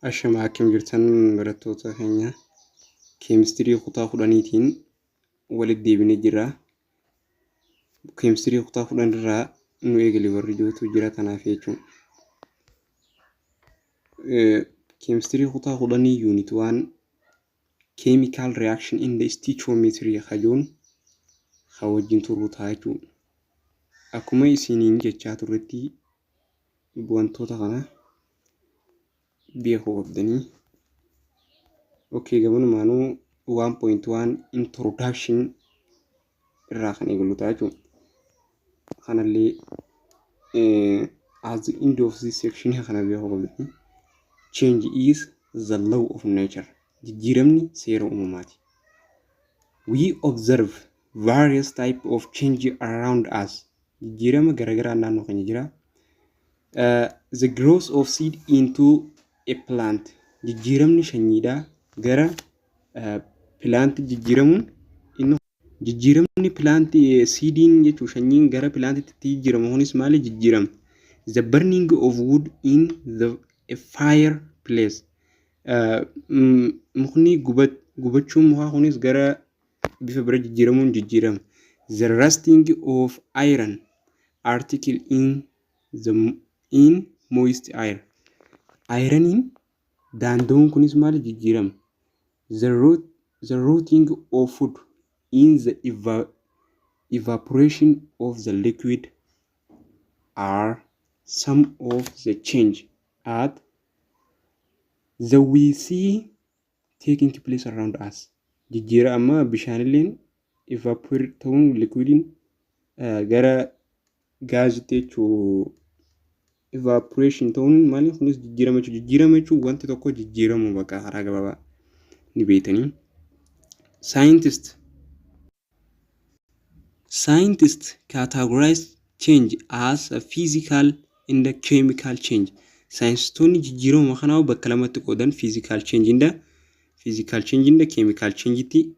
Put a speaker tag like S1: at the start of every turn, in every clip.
S1: Ashama, akkam jirtan barattoota keenya? Keemistirii kutaa 10tiin walitti deebinee jirra. Keemistirii kutaa 10 irraa nu eegale warri jirutu jira, tanaaf jechuudha. Keemistirii kutaa 10 unit 1, chemical reaction in the stoichiometry kajoon kan wajjin turuu ta'a jechuudha. Akkuma isiniin jechaa turretti, wantoota kana beekuu qabdanii. Okay, gamanumaanuu 1.1 introduction irraa kan eegalu ta'a jechuudha. Kanallee at the end of this section kana beekuu qabdanii. Change is the law of nature. Jijjiiramni seera uumamaati. We observe various type of change around us. Jijjiirama garaagaraa naannoo keenya jira. The growth of seed into a plant. Jijjiiramni sanyiidhaa gara plant jijjiiramuun, inni jijjiiramni plant seediin jechuun sanyiin gara plantitti jijjiiramu kunis maali? Jijjiirama. The burning of wood in the a fireplace. Mukni gubachuun mukaa kunis gara bifa bira jijjiiramuun jijjiirama. The rusting of iron article in moist air. Ironiin daanda'uun kunis maali? Jijjiirama. The rotting of food in the evaporation of the liquid are some of the change at the we see taking place around us. Jijjiira amma bishaanilleen evaporate ta'uun, liquidiin gara gaazitti jechuu, evaporation ta'uun maali? Kunis jijjiirama jechuudha. Jijjiirama jechuun wanti tokko jijjiiramuu bakka karaa gabaabaa ni beektanii. Scientist categorize change as a physical and chemical change. Saayinsistoonni jijjiirama kanaa bakka lamatti qoodan, physical change and chemical change tti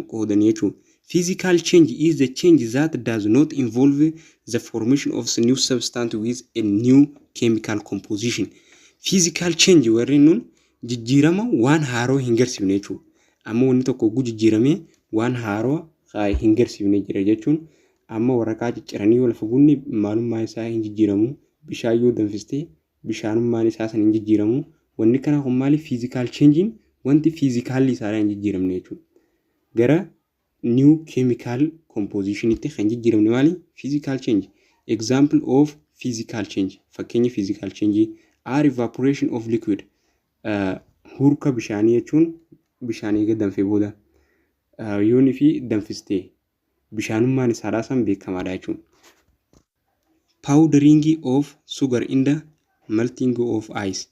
S1: qoodanii jechuudha. Physical change is the change that does not involve the formation of a new substance with a new chemical composition. Physical change warreen nun jijjiirama waan haaroo hin garsiifne jechuudha. Amma wanni tokko oguu jijjiiramee waan haaroo hin garsiifne jira jechuun, amma waraqaa cicciranii wal fugunni maalummaa isaa hin jijjiiramu. Bishaan yoo danfistee bishaanummaan isaa san hin jijjiiramu. Wanni kana kun maali? Physical changein wanti physicalli isaa hin jijjiiramne jechuudha. Gara new chemical compositionitti kan jijjiiramne maali? Physical change. Example of physical change. Fakkeenya physical change are evaporation of liquid. Hurka bishaanii jechuun bishaan eega danfee booda yoonii fi danfistee bishaanummaan isaadhaa san beekamaadha jechuudha. Powdering of sugar in the melting of ice.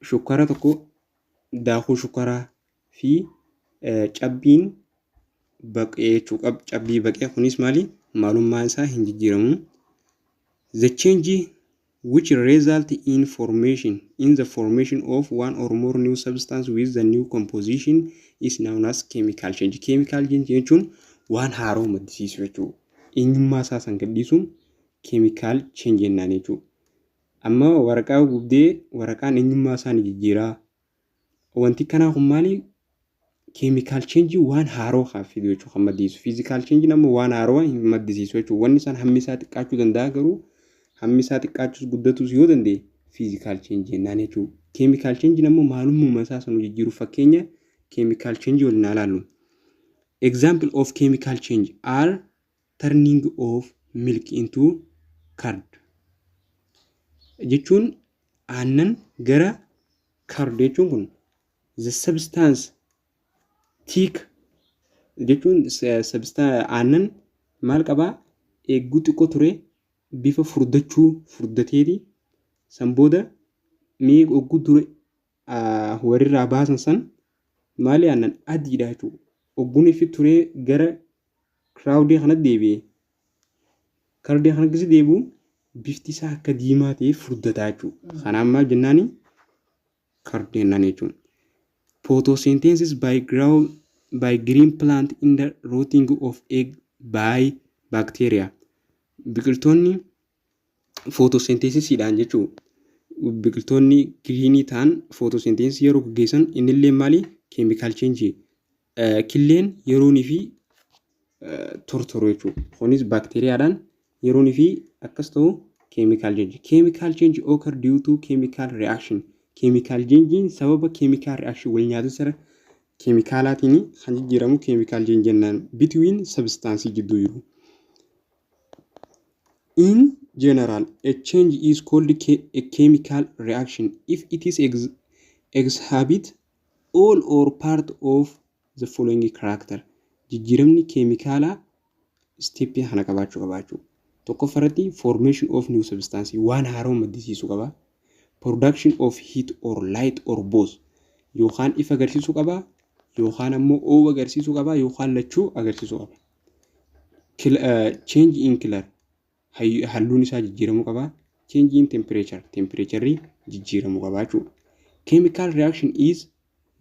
S1: Shukkaara tokko, daakuu shukkaraa fi cabbiin baqee jechuudha. Cabbii baqee kunis maali? Maalummaan isaa hin jijjiiramu. The change which result in the formation of one or more new substance with the new composition is known as chemical change. Chemical change jechuun waan haaroo maddisiisu jechuudha. Eenyummaa isaa san gadhiisuun chemical change jennaan jechuudha. Amma waraqaa gubdee waraqaan eenyummaa isaa ni jijjiiraa. Wanti kanaa kun maali? Chemical change waan haaroo kan fidu jechuudha, kan maddisiisu. Physical change ammoo waan haaroo hin maddisiisu jechuudha. Wanni isaan hammi isaa xiqqaachuu danda'a, garuu hammi isaa xiqqaachuus guddatus yoo danda'e physical change jennaan jechuudha. Chemical change ammoo maalummaa isaa sana jijjiiru. Fakkeenya chemical change waliin haa ilaallu. Example of chemical change are turning of milk into curd jechuun aannan gara curd jechuun kun the substance thick jechuun aannan maal qabaa? Eegguu xiqqoo ture bifa furdachuu furdateeti, san booda mee ogguu dure warirraa baasan san maali? Aannan adiidha jechuudha. Ogguun ifi turee gara curdii kanatti deebi'e. Curdii kana gisi deebi'u bifti isaa akka diimaa ta'ee furdataa jechuudha. Kanaaf maal jennaani? Curd jennaan jechuudha. Photosynthesis by green plant in the rotting of egg by bacteria. Biqiltoonni photosynthesisiidhaan jechuudha. Biqiltoonni greenii ta'an photosynthesisii yeroo gaggeessan innillee maali? Chemical change. Killeen yeroonii fi tortoru jechuudha. Kunis baakteeriyaadhaan yeroonii fi akkas ta'u chemical change. Chemical change occur due to chemical reaction. Chemical change sababa chemical reaction, wal nyaatinsa keemikaalaatiin kan jijjiiramu chemical change jennaan, between substance jidduu jiru. In general, a change is called a chemical reaction if it is exhibit all or part of the following character. Jijjiiramni keemikaalaa steppii kana qabaachuu qabaachuu. Tokkoffaa irratti formation of new substance, waan haaraa maddisiisuu qaba. Production of heat or light or both, yookaan ifa agarsiisuu qaba, yookaan ammoo oowwa agarsiisuu qaba, yookaan lachuu agarsiisuu qaba. Change in color, halluun isaa jijjiiramuu qaba. Change in temperature, temperature jijjiiramuu qaba jechuudha. Chemical reaction is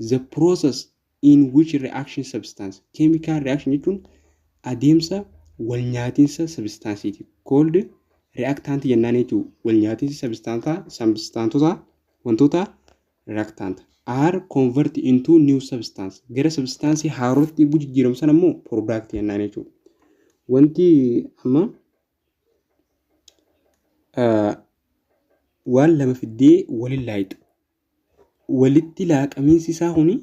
S1: the process in which reaction substance. Chemical reaction jechuun adeemsa wal nyaatinsa substanceiti. Called reactant jennaan jechuudha. Wal nyaatinsi substantoota, wantoota reactant are convert into new substance. Gara substance haarootti jijjiiramu sana immoo product jennaan jechuudha. Wanti amma waan lama fiddee waliin laayixu. Walitti laaqamiinsi isaa kuni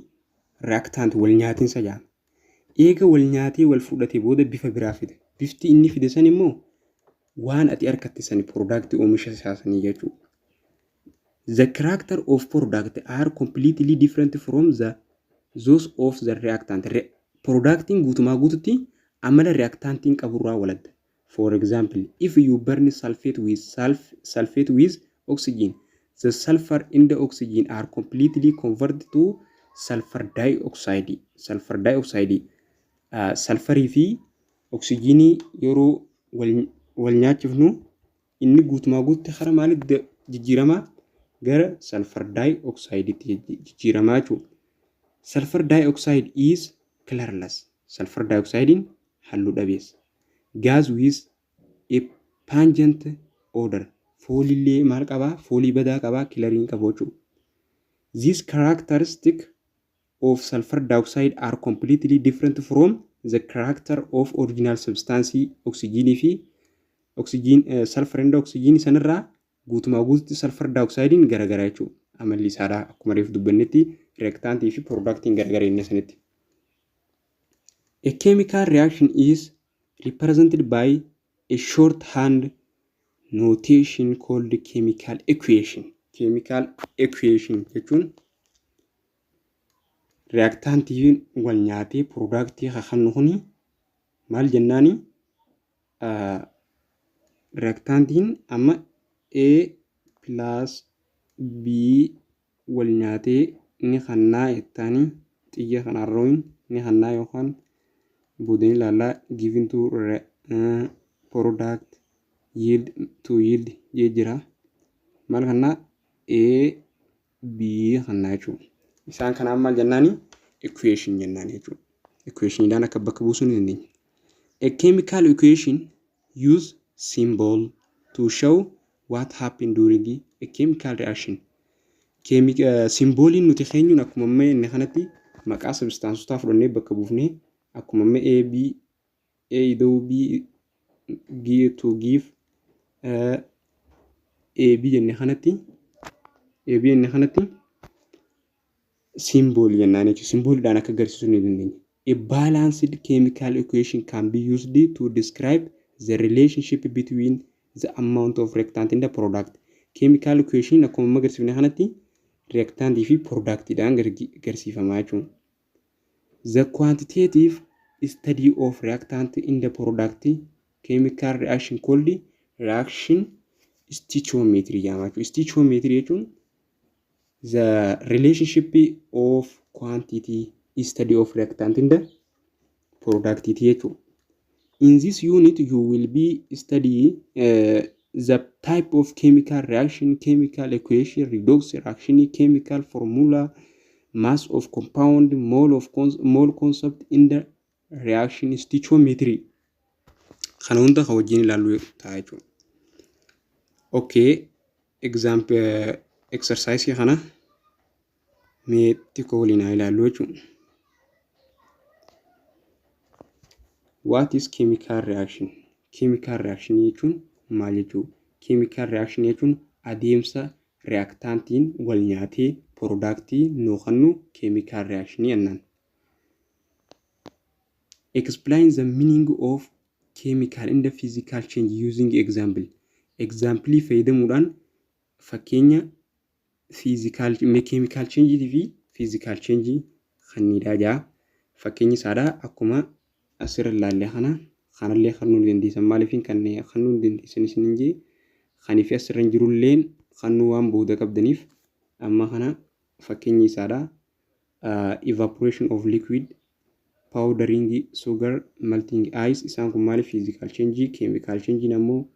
S1: reactant wal nyaatinsa jedhama. Eega wal nyaatee wal fudhatee booda bifa biraa fida. Bifti inni fide san immoo waan ati harkatte sani, product oomisha isaa sanii jechuudha. The character of product are completely different from those of the reactant. Productiin guutumaa guututti amala reactantiin qaburraa waladda. For example, if you burn sulfate with oxygen, the sulfur in the oxygen are completely converted to sulfur dioxide. Sulfur dioxide. Sulfurii fi oksijiinii yeroo wal nyaachifnu inni guutumaa guututti kara maalitti jijjiirama? Gara sulfur dioxidetti jijjiiramaa jechuudha. Sulfur dioxide is colorless. Sulfur dioxidein halluu dhabeessa. Gas with a pungent odor. Foolillee maal qabaa? Foolii badaa qabaa, colorii qabu jechuudha. These characteristic of sulfur dioxide are completely different from the character of original substance, oksijiinii fi oksijiin, sulfur and oksijiinii sanirraa guutumaa guututti sulfur dioxidein garagara jechuudha. Amalli isaadha akkuma reefu dubbannetti reactantii fi productiin garagara inni sanitti. A chemical reaction is represented by a shorthand notation called chemical equation. Chemical equation jechuun reactantiin wal nyaatee productii kakannu kuni maal jennaani? Reactantiin amma A plus B wal nyaatee ni kannaa jettaanii xiyya kanarrooyin ni kannaa yookaan boodanii ilaallaa given to product yield to yield jee jira. Maal kannaa? A B kannaa jechuudha. Isaan kanaan maal jennaani? Equation jennaan jechuudha. Equationiidhaan akka bakka buusuu ni dandeenya. A chemical equation use symbol to show what happened during a chemical reaction. Symboliin nuti keenyuun akkuma amma inni kanatti maqaa substanceotaa fudhannee bakka buufnee, akkuma amma A B A ida'uu B to give A B jenne kanatti, A B jenne kanatti symbolii jennaan jechuudha. Symboliidhaan akka agarsiisuu ni dandeenya. A balanced chemical equation can be used to describe the relationship between the amount of reactant and the product. Chemical equation akkuma amma agarsiifne kanatti reactantii fi productiidhaan agarsiifama jechuudha. The quantitative study of reactant in the product chemical reaction called reaction stoichiometry jedhama jechuudha. Stoichiometry jechuun the relationship of quantity study of reactant in the product jechuudha. In this unit you will be study the type of chemical reaction, chemical equation, redox reaction, chemical formula, mass of compound, mole concept in the reaction stoichiometry. Kana hunda kan wajjin ilaallu ta'a jechuudha. Okay, example Exercise kana mee xiqqoo waliin haa ilaallu jechuudha. What is chemical reaction? Chemical reaction jechuun maal jechuudha? Chemical reaction jechuun adeemsa reactantiin wal nyaatee productii nuu kennu chemical reaction jennaan. Explain the meaning of chemical and the physical change using example. Example fayyadamuudhaan fakkeenya physical chemical change fi physical change kanniidha jaa. Fakkeenyi isaadha akkuma asirra ilaalle kana kanallee kan nuun dandeessan, maaliif kan nuun dandeessan isin jee, kanii fi asirra hin jirulleen kan nu waan booda qabdaniif. Amma kana fakkeenyi isaadha evaporation of liquid, powdering sugar, melting ice. Isaan kun maaliif physical change. Chemical change ammoo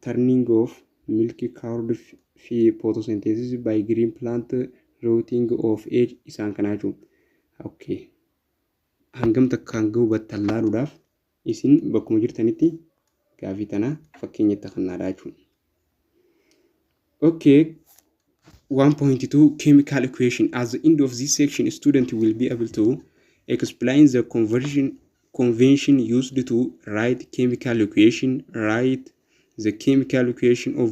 S1: turning of milk curd fi photosynthesis by green plant, rotting of age, isaan kanaa jechuudha. Okay. Hangam takka hanga hubattan laaluudhaaf isin bakkuma jirtanitti gaafii tana fakkeenya itti kennaadha jechuudha. Okay. 1.2 Chemical equation. At the end of this section, student will be able to explain the conversion convention used to write chemical equation, write the chemical equation of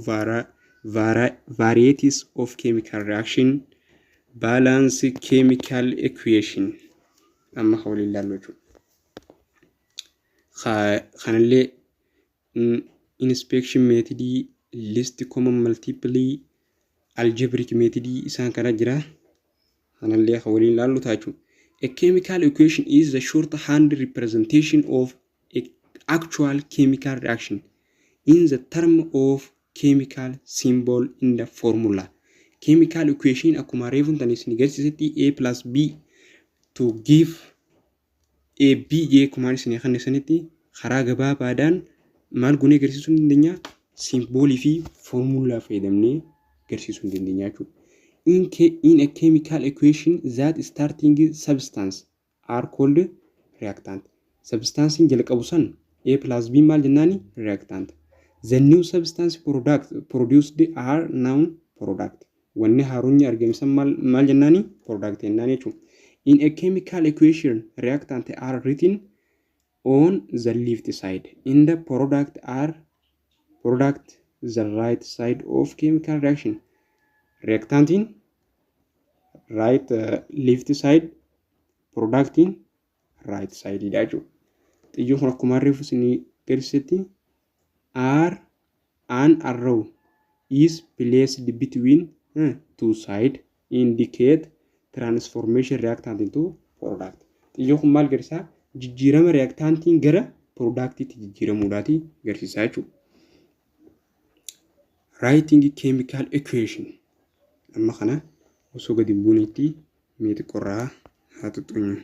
S1: varieties of chemical reaction, balance chemical equation. Amma waliin ilaallu jechuudha. Kanallee inspection method, least common multiple, algebraic method, isaan kana jira. Kanallee kan waliin ilaallu ta'a jechuudha. A chemical equation is the shorthand representation of a actual chemical reaction in the term of chemical symbol in the formula. Chemical equation akkuma reefuun tan isin agarsiisetti A plus B to give A B jee akkuma isin kan isinitti karaa gabaabaadhaan maal goonee agarsiisuu ni dandeenya? Simboolii fi foormulaa fayyadamnee agarsiisuu ni dandeenya jechuudha. In a chemical equation, that starting substance are called reactant. Substancein jalqabu san A plus B maal jennaani? Reactant. The new substance product produced are known product. Wanni haaronni argame san maal jennaani? Product jennaan jechuudha. In a chemical equation, reactant are written on the left side. In the product are product the right side of chemical reaction. Reactantiin right left side, productiin right side dha jechuudha. Xiyyoon kun akkuma reefu isinii agarsiisetti are an arrow is placed between two side indicate transformation reactant into product. Xiyyoon kun maal agarsiisa? Jijjiirama reactantiin gara productiitti jijjiiramuudhaati agarsiisa jechuudha. Writing chemical equation. Amma kana osoo gadi hin buunetti mee xiqqoorraa haa xuxxunyu.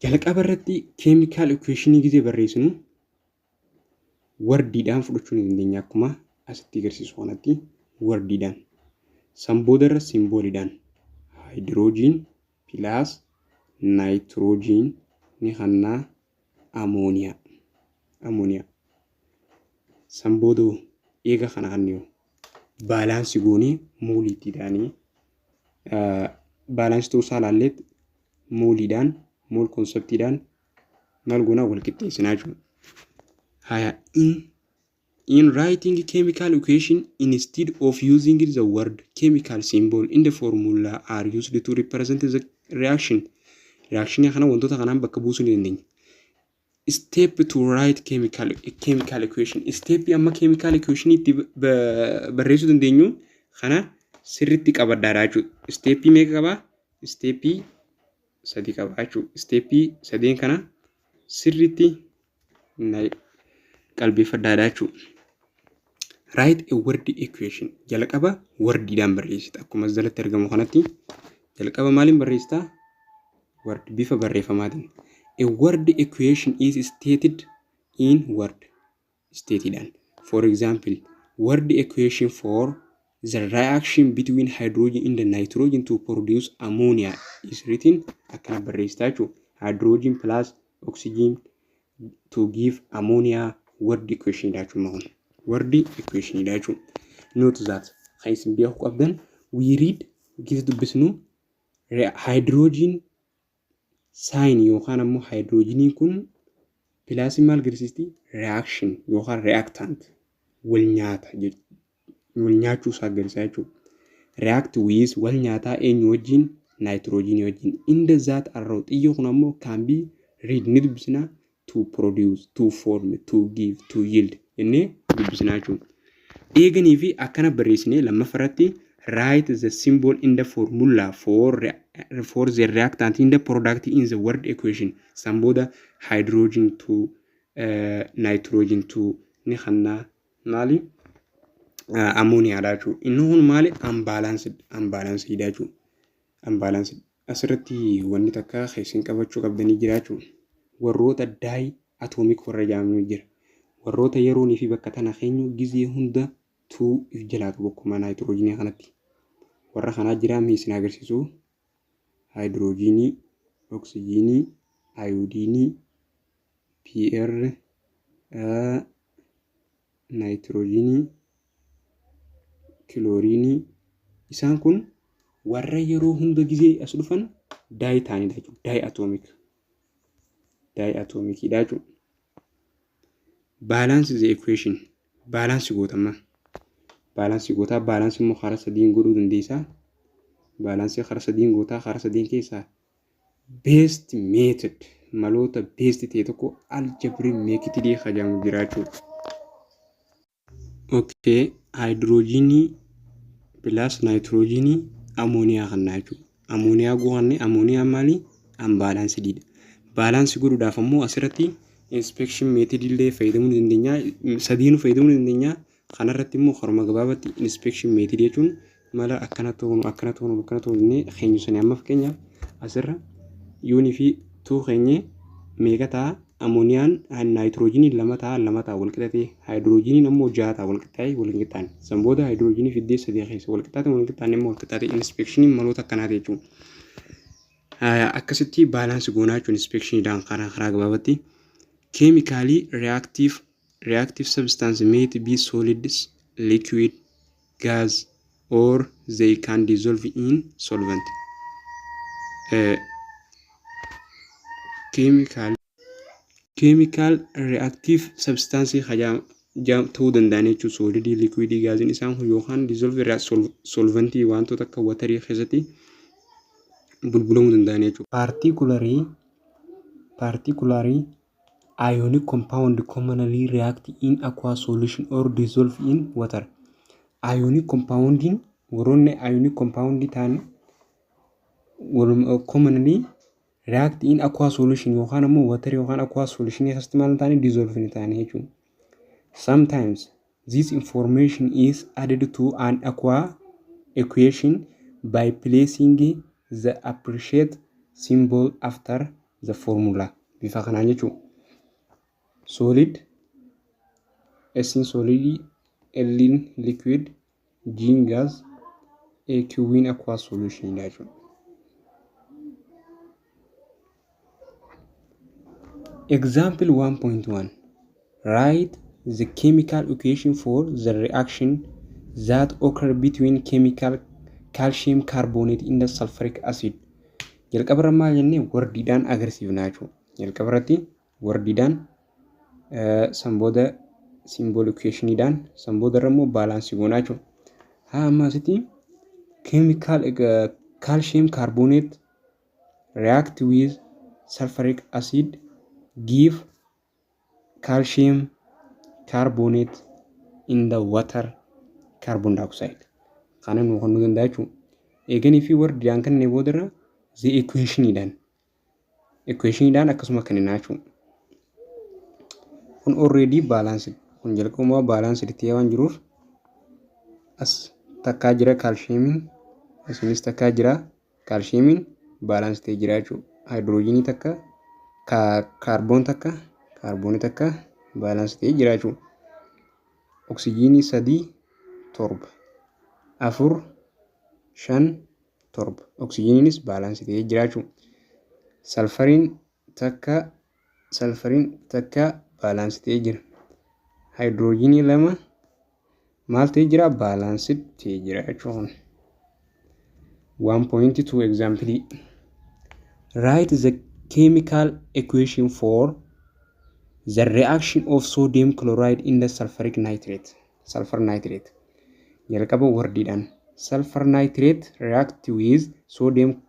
S1: Jalqaba irratti chemical equationii gisee barreessinu wordiidhaan fudhachuu ni dandeenya, akkuma asitti agarsiisu kanatti wordiidhaan. San boodarra simbooliidhaan hydrogen plus nitrogen ni kennaa ammonia. Ammonia. San booda eega kana kanneen balance goonee mooliittiidhaanii balance ta'uu isaa ilaalleet mooliidhaan, mole conceptiidhaan maal goonaa? Wal qixxeessinaa jechuudha. Haya, in writing chemical equation, instead of using the word, chemical symbol in the formula are used to represent the reaction. Reaction kana wantoota kanaan bakka buusuu ni dandeenya. Step to write chemical equation. Step amma chemical equation itti barreessuu dandeenyu kana sirriitti qabaddaadha jechuudha. Step meeqa qabaa? Step sadi qaba jechuudha. Step sadeen kana sirriitti qalbeeffadhaadha jechuudha. Write a word equation. Jalqaba wordiidhaan barreessita. Akkuma jalatti argamu kanatti jalqaba maaliin barreessitaa? Word, bifa barreeffamaatiin. A word equation is stated in word statedhaan. For example, word equation for the reaction between hydrogen and the nitrogen to produce ammonia is written akkana barreessitaa jechuudha. Hydrogen plus oxygen to give ammonia, word equation dha jechuudha kun. Word equation dha jechuudha. Note that Kan isin beekuu qabdan, we read, gisa dubbisnu, hydrogen sign yookaan ammoo hydrogeniin kun plusii maal agarsiisti? Reaction yookaan reactant, wal nyaata, wal nyaachuu isaa agarsiisa jechuudha. React with, wal nyaataa, eenyu wajjin? Nitrogenii wajjin. In the that arrow, xiyyi kun ammoo can be read, ni dubbisna, to produce, to form, to give, to yield jennee dubbisna jechuudha. Eeganii fi akkana barreessinee, lammaffaa irratti write the symbol in the formula for the reactant in the product in the word equation. San booda hydrogen to nitrogen to ni kannaa maali? Ammooniyaadha jechuudha. Inni kun maali? Unbalanced, unbalanced jechuudha. Unbalanced. Asirratti wanni takka keessin qabachuu qabdanii jira jechuudha. Warroota diatomic warra jedhamu jira. Warroota yeroonii fi bakka tana keenyu gizee hunda tuu if jalaa qabu akkuma naayitiroojiinii kanatti. Warra kanaa jira, mee isin agarsiisu. Haayidroojiinii, oksijiinii, ayoodiinii, PR, naayitiroojiinii, kilooriinii. Isaan kun warra yeroo hunda gizee as dhufan di ta'anidha jechuudha. Diatomic. Diatomiciidha jechuudha. Balance the equation. Balance gootamma. Balance gootaa, balance immoo karaa sadiin godhuu dandeessaa. Balance karaa sadiin gootaa, karaa sadiin keessaa best method, maloota best ta'e tokko algebraic method jedhamu jira jechuudha. Okay, haayidroojiinii plus naayitiroojiinii amooniyaa kannaa jechuudha. Amooniyaa goonne, amooniyaan maali? Unbalancediidha. Balance godhuudhaaf ammoo asirratti inspection method illee fayyadamuu ni dandeenya. Sadiinuu fayyadamuu ni dandeenya. Kanarratti immoo karuma gabaabatti inspection method jechuun mala akkana ta'uun, akkana ta'uun, akkana ta'uun jennee keenyu sanii. Amma fakkeenyaaf asirra yuunii fi tuu keenyee meeqa ta'a? Amooniyaan naayitiroojiiniin lama ta'a, lama ta'a, wal qixxatee. Haayidroojiniin ammoo ja'a ta'a, wal qixxaa'ee, wal hin qixxaane. San booda haayidroojinii fiddee sadii keessa wal qixxaate, wal hin qixxaane immoo wal qixxaate. Inspectioniin maloota akkanaati jechuudha. Akkasitti balance goonaa jechuun inspectioniidhaan karaa gabaabatti. Chemically reactive substance may be solids, liquid, gas or they can dissolve in solvent. Chemical reactive substance ta'uu danda'an jechuun solidii, liquidii, gaaziin isaan kun yookaan dissolve solventii, wantoota akka waterii keessatti bulbulamuu danda'an jechuudha. Particularly ionic compound commonly react in aqueous solution or dissolve in water. Ionic compoundiin, warroonni ionic compound ta'an commonly react in aqueous solution yookaan ammoo water yookaan aqueous solution keessatti maal ta'anii? Dissolve ni ta'anii jechuudha. Sometimes this information is added to an aqua equation by placing the appropriate symbol after the formula. Bifa kanaan jechuudha. Solid, S'n solidii, L'n liquid, G'n gas, AQ'n aqueous solution jechuudha. Example 1.1. Write the chemical equation for the reaction that occur between chemical calcium carbonate in the sulfuric acid. Jalqabarra maal jennee? Wordiidhaan agarsiifna jechuudha. Jalqabarratti wordiidhaan, san booda symbol equationiidhaan, san booda immoo balance goonaa jechuudha. Haa, amma asitti chemical calcium carbonate react with sulfuric acid give calcium carbonate in the water, carbon dioxide. Kana nu kennuu danda'a jechuudha. Eeganii fi wordiidhaan kennee boodarra the equationiidhaan akkasuma kennina jechuudha. Kun already balanced, kun jalqabumaa balanced ta'ee waan jiruuf, as takkaa jira kaalshiyeemiin, asinis takkaa jira kaalshiyeemiin, balance ta'ee jira jechuudha. Haayidroojinii takka, kaarboon takka, kaarboonii takka, balance ta'ee jira jechuudha. Oksijiinii sadii, torba, afur, shan, torba, oksijiiniinis balance ta'ee jira jechuudha. Salfariin takka, salfariin takka, balance ta'ee jira. Haayidroojinii lama, Maal ta'ee jira? Balanced ta'ee jira jechuudha. 1.2 example. Write the chemical equation for the reaction of sodium chloride in the sulfuric nitrate. Sulfur nitrate. Jalqaba wordiidhaan sulfur nitrate react with sodium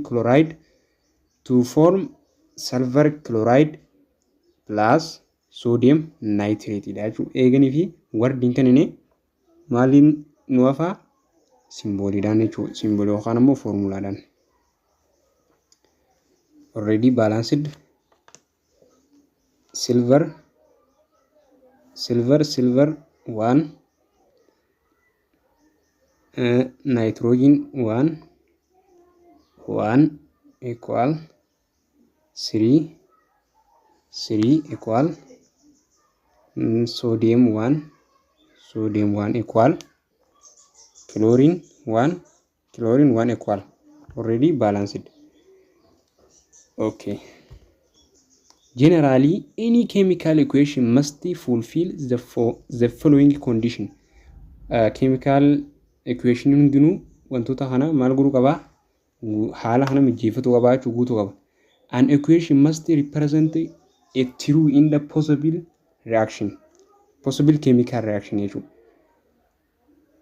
S1: chloride to form sulfur chloride plus sodium nitrate dha jechuudha. Eeganii fi wordiin kan inni maaliin nu hafaa? Symboliidhaan jechuudha. Symbolii yookaan immoo formulaadhaan. Already balanced silver silver silver 1, nitrogen 1 1 equal 3 3 equal sodium 1 sodium 1 equal chlorine 1 chlorine 1 equal. Already balanced. Okay. Generally, any chemical equation must fulfill the following condition. Chemical equation hundinuu wantoota kana maal godhuu qabaa? Haala kana mijeeffatu qabaa jechuu, guutuu qaba. An equation must represent a true in the possible reaction, possible chemical reaction jechuudha.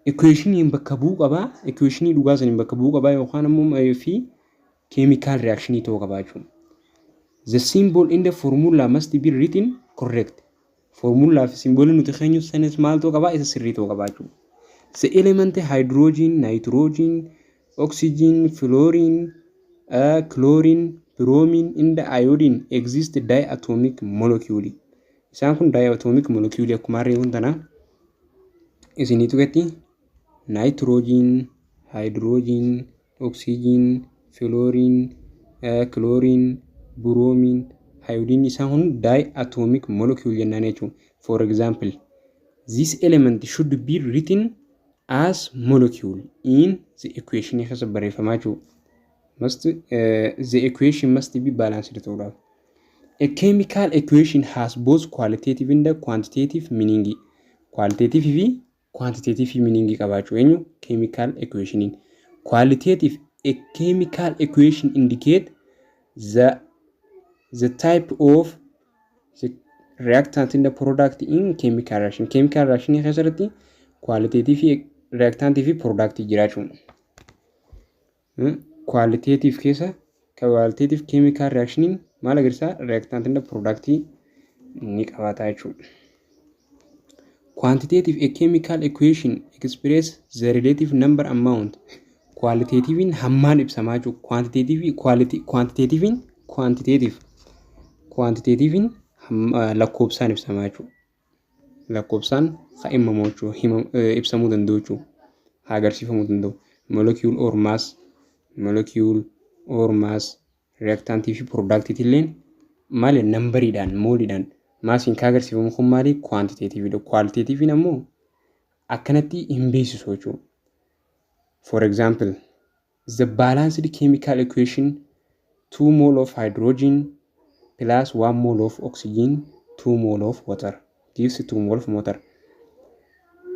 S1: Equationiin bakka bu'uu qabaa, equationii dhugaa saniin bakka bu'uu qabaa yookaan ammoo fi chemical reaction ta'uu qabaa jechuudha. The symbol in the formula must be written correct. Formulaa fi symbolii nuti keenyu sanis maal ta'uu qabaa? Isa sirrii ta'uu qabaa jechuudha. The element hydrogen, nitrogen, oxygen, fluorine, chlorine, bromine and iodine exist diatomic molecule. Isaan kun diatomic molecule akkuma harree kun tana isinii tuqetti nitrogen, hydrogen, oxygen, fluorine, chlorine, bromine, iodine isaan kun diatomic molecule jennaan jechuudha. For example, this element should be written as molecule in the equation keessa barreeffamaa jechuudha. Must the equation must be balanced ta'uudhaaf. A chemical equation has both qualitative and quantitative meaning. Qualitative fi quantitative meaning qabaachuu eenyu chemical equationiin. Qualitative, a chemical equation indicate the type of the reactant in the product in chemical reaction. Chemical reaction keessatti qualitative reactant fi product jiraachuu. Qualitative keessa qualitative chemical reactioniin maal agarsiisa? Reactant and product ni qabaata jechuudha. Quantitative, a chemical equation express the relative number amount. Qualitativein hammaan ibsamaa jechuudha. Quantitative quality quantitativein quantitative quantitativein lakkoofsaan ibsamaa jechuudha. Lakkoofsaan haa himamu jechuudha. Ibsamuu danda'u jechuudha. Haa agarsiifamuu danda'u. Molecule or mass, molecule or mass, reactantii fi productii illeen maali numberiidhaan mooliidhaan massiin kan agarsiifamu kun maali quantitativeidha. Qualitativein ammoo akkanatti hin beeksisu jechuudha. For example, the balanced chemical equation 2 mole of hydrogen plus 1 mole of oxygen 2 mole of water gives 2 mole of water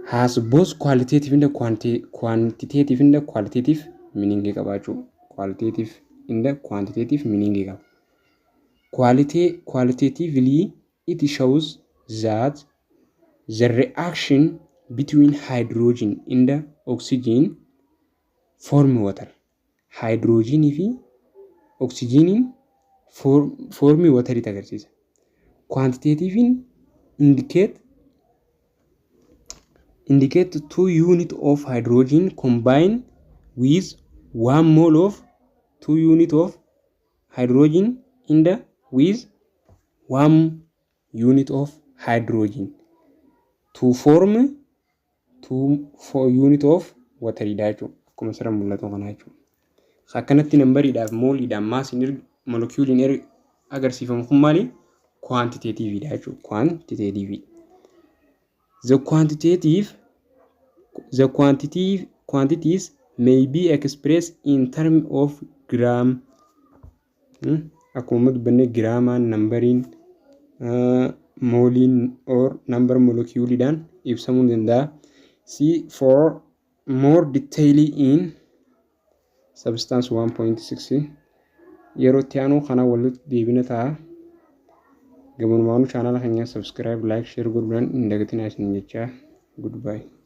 S1: has both qualitative and quantitative and qualitative meaning qabaachuu, qualitative and quantitative meaning qaba. Qualitatively, it shows that the reaction between hydrogen and oxygen form water. Hydrogenii fi oxygeniin formii wateriitti agarsiisa. Quantitativein indicate two unit of hydrogen combine with one mole of two unit of hydrogen in the with one unit of hydrogen to form two four unit of water dha jechuudha. Akkuma asirra mul'atu kana jechuudha. Akkanatti numberiidhaaf mooliidhaan massiin moleculeiin agarsiifamu kun maali? Quantitativeidha jechuudha. Quantitative. The quantitative quantities may be expressed in terms of gram. Akkuma dubbanne giraamaan numberiin Mooliin or number moleculeidhaan ibsamuu ni danda'a. See for more detail in substance 1.6. Yeroo itti aanu kana walitti deebina ta'a. Gabanumaanuu chaanala keenya subscribe, like, share godhuudhaan hin dagatinaa isin jechaa. Goodbye.